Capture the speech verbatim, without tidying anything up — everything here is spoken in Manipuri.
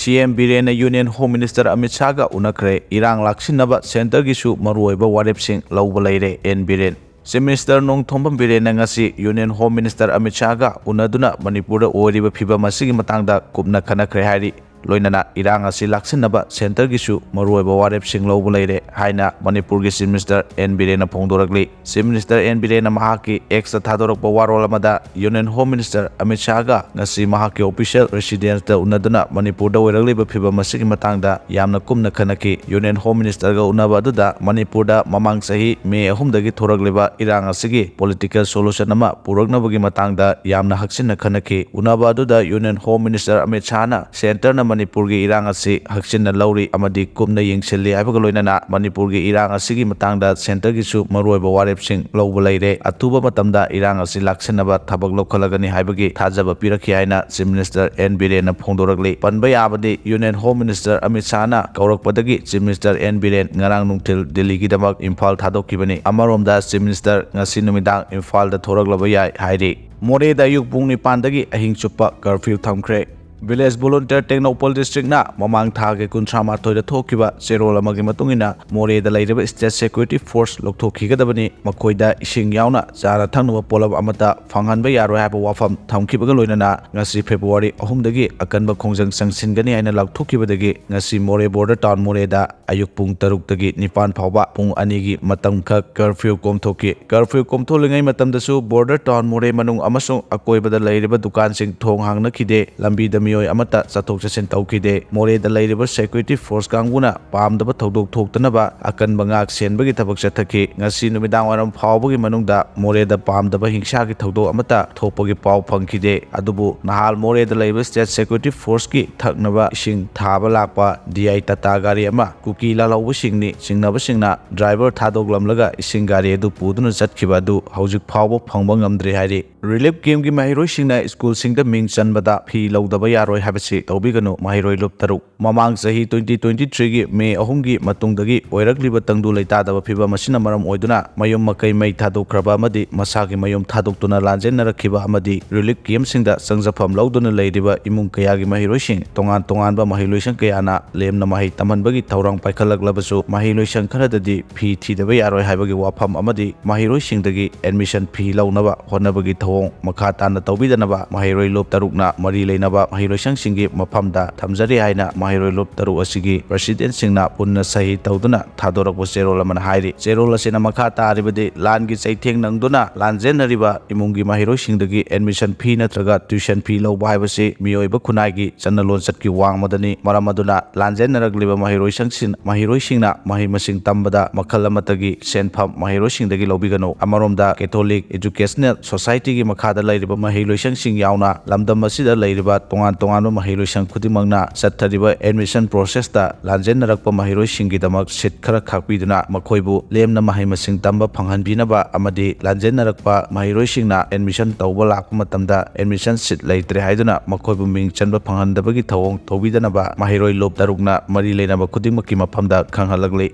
ꯁꯤ ꯑꯦꯝ ꯕꯤꯔꯦꯟꯅ ꯌꯨꯅꯤꯌꯟ ꯍꯣꯝ ꯃꯤꯅꯤꯁꯇꯔ ꯑꯃꯤꯠ ꯁꯥꯍꯒ ꯎꯅꯈ꯭ꯔꯦ꯫ ꯏꯔꯥꯡ ꯂꯥꯛꯁꯤꯟꯅꯕ ꯁꯦꯟꯇꯔꯒꯤꯁꯨ ꯃꯔꯨꯑꯣꯏꯕ ꯋꯥꯔꯦꯞꯁꯤꯡ ꯂꯧꯕ ꯂꯩꯔꯦ꯫ N Biren. Chief minister Nongthombam ꯕꯤꯔꯦꯟꯅ ꯉꯁꯤ ꯌꯨꯅꯤꯌꯟ ꯍꯣꯝ ꯃꯤꯅꯤꯁꯇꯔ ꯑꯃꯤꯠ ꯁꯥꯍꯒ ꯎꯅꯗꯨꯅ ꯃꯅꯤꯄꯨꯔꯗ ꯑꯣꯏꯔꯤꯕ ꯐꯤꯕꯝ ꯑꯁꯤꯒꯤ ꯃꯇꯥꯡꯗ ꯀꯨꯞꯅ ꯈꯟꯅꯈ꯭ꯔꯦ ꯍꯥꯏꯔꯤ꯫ ꯂꯣꯏꯅꯅ ꯏꯔꯥꯡ ꯑꯁꯤ ꯂꯥꯛꯁꯤꯟꯅꯕ ꯁꯦꯟꯇꯔꯒꯤꯁꯨ ꯃꯔꯨꯑꯣꯏꯕ ꯋꯥꯔꯦꯞꯁꯤꯡ ꯂꯧꯕ ꯂꯩꯔꯦ ꯍꯥꯏꯅ ꯃꯅꯤꯄꯨꯔꯒꯤ ꯆꯤꯐ ꯃꯤꯅꯤꯁꯇꯔ ꯑꯦꯟ ꯕꯤꯔꯦꯟꯅ ꯐꯣꯡꯗꯣꯔꯛꯂꯤ꯫ ꯆꯤꯐ ꯃꯤꯅꯤꯁꯇꯔ ꯑꯦꯟ ꯕꯤꯔꯦꯟꯅ ꯃꯍꯥꯛꯀꯤ X ꯇ ꯊꯥꯗꯣꯔꯛꯄ ꯋꯥꯔꯣꯜ ꯑꯃꯗ ꯌꯨꯅꯤꯌꯟ ꯍꯣꯝ ꯃꯤꯅꯤꯁꯇꯔ ꯑꯃꯤꯠ ꯁꯥꯍꯒ ꯉꯁꯤ ꯃꯍꯥꯛꯀꯤ ꯑꯣꯐꯤꯁꯤꯌꯦꯜ ꯔꯦꯁꯤꯗꯦꯟꯁꯇ ꯎꯅꯗꯨꯅ ꯃꯅꯤꯄꯨꯔꯗ ꯑꯣꯏꯔꯛꯂꯤꯕ ꯐꯤꯕꯝ ꯑꯁꯤꯒꯤ ꯃꯇꯥꯡꯗ ꯌꯥꯝꯅ ꯀꯨꯞꯅ ꯈꯟꯅꯈꯤ꯫ ꯌꯨꯅꯤꯌꯟ ꯍꯣꯝ ꯃꯤꯅꯤꯁꯇꯔꯒ ꯎꯅꯕ ꯑꯗꯨꯗ ꯃꯅꯤꯄꯨꯔꯗ ꯃꯃꯥꯡ ꯆꯍꯤ ꯃꯦ ꯑꯍꯨꯝꯗꯒꯤ ꯊꯣꯔꯛꯂꯤꯕ ꯏꯔꯥꯡ ꯑꯁꯤꯒꯤ ꯄꯣꯂꯤꯇꯤꯀꯦꯜ ꯁꯣꯂꯨꯁꯟ ꯑꯃ ꯄꯨꯔꯛꯅꯕꯒꯤ ꯃꯇꯥꯡꯗ ꯌꯥꯝꯅ ꯍꯛꯆꯤꯟꯅ ꯈꯟꯅꯈꯤ꯫ ꯎꯅꯕ ꯑꯗꯨꯗ ꯌꯨꯅꯤꯌꯟ ꯍꯣꯝ ꯃꯤꯅꯤꯁꯇꯔ ꯑꯃꯤꯠ ꯁꯥꯍꯅ ꯁꯦꯟꯇꯔꯅ ꯃꯅꯤꯄꯨꯔꯒꯤ ꯏꯔꯥꯡ ꯑꯁꯤ ꯍꯛꯆꯤꯟꯅ ꯂꯧꯔꯤ ꯑꯃꯗꯤ ꯀꯨꯞꯅ ꯌꯦꯡꯁꯤꯜꯂꯤ ꯍꯥꯏꯕꯒ ꯂꯣꯏꯅꯅ ꯃꯅꯤꯄꯨꯔꯒꯤ ꯏꯔꯥꯡ ꯑꯁꯤꯒꯤ ꯃꯇꯥꯡꯗ ꯁꯦꯟꯇꯔꯒꯤꯁꯨ ꯃꯔꯨꯑꯣꯏꯕ ꯋꯥꯔꯦꯞꯁꯤꯡ ꯂꯧꯕ ꯂꯩꯔꯦ꯫ ꯑꯊꯨꯕ ꯃꯇꯝꯗ ꯏꯔꯥꯡ ꯑꯁꯤ ꯂꯥꯛꯁꯤꯟꯅꯕ ꯊꯕꯛ ꯂꯧꯈꯠꯂꯒꯅꯤ ꯍꯥꯏꯕꯒꯤ ꯊꯥꯖꯕ ꯄꯤꯔꯛꯈꯤ ꯍꯥꯏꯅ ꯆꯤꯐ ꯃꯤꯅꯤꯁꯇꯔ ꯑꯦꯟ ꯕꯤꯔꯦꯟꯅ ꯐꯣꯡꯗꯣꯔꯛꯂꯤ꯫ ꯄꯟꯕ ꯌꯥꯕꯗꯤ ꯌꯨꯅꯤꯌꯟ ꯍꯣꯝ ꯃꯤꯅꯤꯁꯇꯔ ꯑꯃꯤꯠ ꯁꯥꯍꯅ ꯀꯧꯔꯛꯄꯗꯒꯤ ꯆꯤꯐ ꯃꯤꯅꯤꯁꯇꯔ ꯑꯦꯟ ꯕꯤꯔꯦꯟ ꯉꯔꯥꯡ ꯅꯨꯡꯊꯤꯜ ꯗꯤꯜꯂꯤꯒꯤꯗꯃꯛ ꯏꯝꯐꯥꯜ ꯊꯥꯗꯣꯛꯈꯤꯕꯅꯤ꯫ ꯑꯃꯔꯣꯝꯗ ꯆꯤꯐ ꯃꯤꯅꯤꯁꯇꯔ ꯉꯁꯤ ꯅꯨꯃꯤꯗꯥꯡ ꯏꯝꯐꯥꯜꯗ ꯊꯣꯔꯛꯂꯕ ꯌꯥꯏ ꯍꯥꯏꯔꯤ꯫ ꯃꯣꯔꯦꯗ ꯑꯌꯨꯛ ꯄꯨꯡ ꯅꯤꯄꯥꯟꯗꯒꯤ ꯑꯍꯤꯡ ꯆꯨꯞꯄ ꯀꯔꯐ꯭ꯌꯨ ꯊꯝꯈ꯭ꯔꯦ꯫ ꯚꯤꯂꯦꯖ ꯚꯣꯂꯨꯟꯇꯤꯌꯔ ꯇꯦꯡꯅꯧꯄꯜ ꯗꯤꯁꯇ꯭ꯔꯤꯛꯅ ꯃꯃꯥꯡ ꯊꯥꯒꯤ ꯀꯨꯟꯊ꯭ꯔꯥ ꯃꯥꯊꯣꯏꯗ ꯊꯣꯛꯈꯤꯕ ꯆꯦꯔꯣꯜ ꯑꯃꯒꯤ ꯃꯇꯨꯡ ꯏꯟꯅ ꯃꯣꯔꯦꯗ ꯂꯩꯔꯤꯕ ꯁ꯭ꯇꯦꯠ ꯁꯦꯀ꯭ꯌꯨꯔꯤꯇꯤ ꯐꯣꯔꯁ ꯂꯧꯊꯣꯛꯈꯤꯒꯗꯕꯅꯤ꯫ ꯃꯈꯣꯏꯗ ꯏꯁꯤꯡ ꯌꯥꯎꯅ ꯆꯥꯅ ꯊꯛꯅꯕ ꯄꯣꯠꯂꯝ ꯑꯃꯠꯇ ꯐꯪꯍꯟꯕ ꯌꯥꯔꯣꯏ ꯍꯥꯏꯕ ꯋꯥꯐꯝ ꯊꯝꯈꯤꯕꯒ ꯂꯣꯏꯅꯅ ꯉꯁꯤ ꯐꯦꯕ꯭ꯔꯨꯋꯥꯔꯤ ꯑꯍꯨꯝꯗꯒꯤ ꯑꯀꯟꯕ ꯈꯣꯡꯖꯪ ꯆꯪꯁꯤꯟꯒꯅꯤ ꯍꯥꯏꯅ ꯂꯥꯎꯊꯣꯛꯈꯤꯕꯗꯒꯤ ꯉꯁꯤ ꯃꯣꯔꯦ ꯕꯣꯔꯗꯔ ꯇꯥꯎꯟ ꯃꯣꯔꯦꯗ ꯑꯌꯨꯛ ꯄꯨꯡ ꯇꯔꯨꯛꯇꯒꯤ ꯅꯤꯄꯥꯟ ꯐꯥꯎꯕ ꯄꯨꯡ ꯑꯅꯤꯒꯤ ꯃꯇꯝꯈꯛ ꯀꯔꯐ꯭ꯌꯨ ꯀꯣꯝꯊꯣꯛꯈꯤ꯫ ꯀꯔꯐ꯭ꯌꯨ ꯀꯣꯝꯊꯣꯛꯂꯤꯉꯩ ꯃꯇꯝꯗꯁꯨ ꯕꯣꯔꯗꯔ ꯇꯥꯎꯟ ꯃꯣꯔꯦ ꯃꯅꯨꯡ ꯑꯃꯁꯨꯡ ꯑꯀꯣꯏꯕꯗ ꯂꯩꯔꯤꯕ ꯗꯨꯀꯥꯟꯁꯤꯡ ꯊꯣꯡ ꯍꯥꯡꯅꯈꯤꯗꯦ꯫ ꯂꯝꯕꯤꯗ ꯃꯤꯑꯣꯏ ꯑꯃꯠꯇ ꯆꯠꯊꯣꯛ ꯆꯠꯁꯤꯟ ꯇꯧꯈꯤꯗꯦ꯫ ꯃꯣꯔꯦꯗ ꯂꯩꯔꯤꯕ ꯁꯦꯀ꯭ꯌꯨꯔꯤꯇꯤ ꯐꯣꯔꯁ ꯀꯥꯡꯕꯨꯅ ꯄꯥꯝꯗꯕ ꯊꯧꯗꯣꯛ ꯊꯣꯛꯇꯅꯕ ꯑꯀꯟꯕ ꯉꯥꯛ ꯁꯦꯟꯕꯒꯤ ꯊꯕꯛ ꯆꯠꯊꯈꯤ꯫ ꯉꯁꯤ ꯅꯨꯃꯤꯗꯥꯡ ꯋꯥꯏꯔꯝ ꯐꯥꯎꯕꯒꯤ ꯃꯅꯨꯡꯗ ꯃꯣꯔꯦꯗ ꯄꯥꯝꯗꯕ ꯍꯤꯡꯁꯥꯒꯤ ꯊꯧꯗꯣꯛ ꯑꯃꯠꯇ ꯊꯣꯛꯄꯒꯤ ꯄꯥꯎ ꯐꯪꯈꯤꯗꯦ꯫ ꯑꯗꯨꯕꯨ ꯅꯍꯥꯜ ꯃꯣꯔꯦꯗ ꯂꯩꯕ ꯁ꯭ꯇꯦꯠ ꯁꯦꯀ꯭ꯌꯨꯔꯤꯇꯤ ꯐꯣꯔꯁꯀꯤ ꯊꯛꯅꯕ ꯏꯁꯤꯡ ꯊꯥꯕ ꯂꯥꯛꯄ ꯗꯤ ꯑꯥꯏ ꯇꯥꯇꯥ ꯒꯥꯔꯤ ꯑꯃ ꯀꯨꯀꯤ ꯂꯥꯜꯍꯧꯕꯁꯤꯡꯅꯤ ꯆꯤꯡꯅꯕꯁꯤꯡꯅ ꯗ꯭ꯔꯥꯏꯚꯔ ꯊꯥꯗꯣꯛꯂꯝꯂꯒ ꯏꯁꯤꯡ ꯒꯥꯔꯤ ꯑꯗꯨ ꯄꯨꯗꯨꯅ ꯆꯠꯈꯤꯕ ꯑꯗꯨ ꯍꯧꯖꯤꯛ ꯐꯥꯎꯕ ꯐꯪꯕ ꯉꯝꯗ꯭ꯔꯤ ꯍꯥꯏꯔꯤ꯫ ꯔꯤꯂꯤꯐ ꯀꯦꯝꯞꯀꯤ ꯃꯍꯩꯔꯣꯏꯁꯤꯡꯅ ꯁ꯭ꯀꯨꯜꯁꯤꯡꯗ ꯃꯤꯡ ꯆꯟꯕꯗ ꯐꯤ ꯂꯧꯗꯕ ꯌꯥꯔꯣꯏ ꯍꯥꯏꯕꯁꯤ ꯇꯧꯕꯤꯒꯅꯨ꯫ ꯃꯍꯩꯔꯣꯏ ꯂꯨꯞ ꯇꯔꯨꯛ꯫ ꯃꯃꯥꯡ ꯆꯍꯤ twenty twenty-threeꯒꯤ May ꯑꯍꯨꯝꯒꯤ ꯃꯇꯨꯡꯗꯒꯤ ꯑꯣꯏꯔꯛꯂꯤꯕ ꯇꯪꯗꯨ ꯂꯩꯇꯥꯗꯕ ꯐꯤꯕꯝ ꯑꯁꯤꯅ ꯃꯔꯝ ꯑꯣꯏꯗꯨꯅ ꯃꯌꯨꯝ ꯃꯀꯩ ꯃꯩ ꯊꯥꯗꯣꯛꯈ꯭ꯔꯕ ꯑꯃꯗꯤ ꯃꯁꯥꯒꯤ ꯃꯌꯨꯝ ꯊꯥꯗꯣꯛꯇꯨꯅ ꯂꯥꯟꯖꯦꯟꯅꯔꯛꯈꯤꯕ ꯑꯃꯗꯤ relief campꯁꯤꯡꯗ ꯆꯪꯖꯐꯝ ꯂꯧꯗꯨꯅ ꯂꯩꯔꯤꯕ ꯏꯃꯨꯡ ꯀꯌꯥꯒꯤ ꯃꯍꯩꯔꯣꯏꯁꯤꯡ ꯇꯣꯉꯥꯟ ꯇꯣꯉꯥꯟꯕ ꯃꯍꯩꯂꯣꯏꯁꯪ ꯀꯌꯥꯅ ꯂꯦꯝꯅ ꯃꯍꯩ ꯇꯝꯍꯟꯕꯒꯤ ꯊꯧꯔꯥꯡ ꯄꯥꯏꯈꯠꯂꯛꯂꯕꯁꯨ, ꯃꯍꯩꯂꯣꯏꯁꯪ ꯈꯔꯗꯗꯤ ꯐꯤ ꯊꯤꯗꯕ ꯌꯥꯔꯣꯏ ꯍꯥꯏꯕꯒꯤ ꯋꯥꯐꯝ ꯑꯃꯗꯤ ꯃꯍꯩꯔꯣꯏꯁꯤꯡꯗꯒꯤ admission fee ꯂꯧꯅꯕ ꯍꯣꯠꯅꯕꯒꯤ ꯊꯧꯑꯣꯡ ꯃꯈꯥ ꯇꯥꯅ ꯇꯧꯕꯤꯗꯅꯕ ꯃꯍꯩꯔꯣꯏ ꯂꯨꯞ ꯇꯔꯨꯛꯅ ꯃꯔꯤ ꯂꯩꯅꯕ ꯃꯍꯩꯂꯣꯏꯁꯪꯁꯤꯡꯒꯤ ꯃꯐꯝꯗ ꯊꯝꯖꯔꯤ ꯍꯥꯏꯅ ꯃꯍꯩꯔꯣꯏ ꯂꯨꯞ ꯇꯔꯨꯛ ꯑꯁꯤꯒꯤ presidentꯁꯤꯡꯅ ꯄꯨꯟꯅ ꯁꯍꯤ ꯇꯧꯗꯨꯅ ꯊꯥꯗꯣꯔꯛꯄ ꯆꯦꯔꯣꯜ ꯑꯃꯅ ꯍꯥꯏꯔꯤ꯫ ꯆꯦꯔꯣꯜ ꯑꯁꯤꯅ ꯃꯈꯥ ꯇꯥꯔꯤꯕꯗꯤ ꯂꯥꯟꯒꯤ ꯆꯩꯊꯦꯡ ꯅꯪꯗꯨꯅ ꯂꯥꯟꯖꯦꯟꯅꯔꯤꯕ ꯏꯃꯨꯡꯒꯤ ꯃꯍꯩꯔꯣꯏꯁꯤꯡꯗꯒꯤ admission fee ꯅꯠꯇ꯭ꯔꯒ tuition fee ꯂꯧꯕ ꯍꯥꯏꯕꯁꯤ ꯃꯤꯑꯣꯏꯕ ꯈꯨꯟꯅꯥꯏꯒꯤ ꯆꯠꯅ ꯂꯣꯟꯆꯠꯀꯤ ꯋꯥꯡꯃꯗꯅꯤ꯫ ꯃꯔꯝ ꯑꯗꯨꯅ ꯂꯥꯟꯖꯦꯟꯅꯔꯛꯂꯤꯕ ꯃꯍꯩꯔꯣꯏꯁꯪꯁꯤꯡ-, ꯃꯍꯩꯔꯣꯏꯁꯤꯡꯅ ꯃꯍꯩ ꯃꯁꯤꯡ ꯇꯝꯕꯗ ꯃꯈꯜ ꯑꯃꯠꯇꯒꯤ ꯁꯦꯟꯐꯝ ꯃꯍꯩꯔꯣꯏꯁꯤꯡꯗꯒꯤ ꯂꯧꯕꯤꯒꯅꯨ꯫ ꯑꯃꯔꯣꯝꯗ Catholic Educational Societyꯒꯤ ꯃꯈꯥꯗ ꯂꯩꯔꯤꯕ ꯃꯍꯩꯂꯣꯏꯁꯪꯁꯤꯡ ꯌꯥꯎꯅ ꯂꯝꯗꯝ ꯑꯁꯤꯗ ꯂꯩꯔꯤꯕ ꯇꯣꯉꯥꯟ ꯇꯣꯉꯥꯟꯕ ꯃꯍꯩꯂꯣꯏꯁꯪ ꯈꯨꯗꯤꯡꯃꯛꯅ ꯆꯠꯊꯔꯤꯕ admission processꯇ ꯂꯥꯟꯖꯦꯟꯅꯔꯛꯄ ꯃꯍꯩꯔꯣꯏꯁꯤꯡꯒꯤꯗꯃꯛ seat ꯈꯔ ꯈꯥꯛꯄꯤꯗꯨꯅ ꯃꯈꯣꯏꯕꯨ ꯂꯦꯝꯅ ꯃꯍꯩ ꯃꯁꯤꯡ ꯇꯝꯕ ꯐꯪꯍꯟꯕꯤꯅꯕ ꯑꯃꯗꯤ ꯂꯥꯟꯖꯦꯟꯅꯔꯛꯄ ꯃꯍꯩꯔꯣꯏꯁꯤꯡꯅ admission ꯇꯧꯕ ꯂꯥꯛꯄ ꯃꯇꯝꯗ admission seat ꯂꯩꯇ꯭ꯔꯦ ꯍꯥꯏꯗꯨꯅ ꯃꯈꯣꯏꯕꯨ ꯃꯤꯡ ꯆꯟꯕ ꯐꯪꯍꯟꯗꯕꯒꯤ ꯊꯧꯑꯣꯡ ꯇꯧꯕꯤꯗꯅꯕ ꯃꯍꯩꯔꯣꯏ ꯂꯨꯞ ꯇꯔꯨꯛꯅ ꯃꯔꯤ ꯂꯩꯅꯕ ꯈꯨꯗꯤꯡꯃꯛꯀꯤ ꯃꯐꯝꯗ ꯈꯪꯍꯜꯂꯛꯂꯤ꯫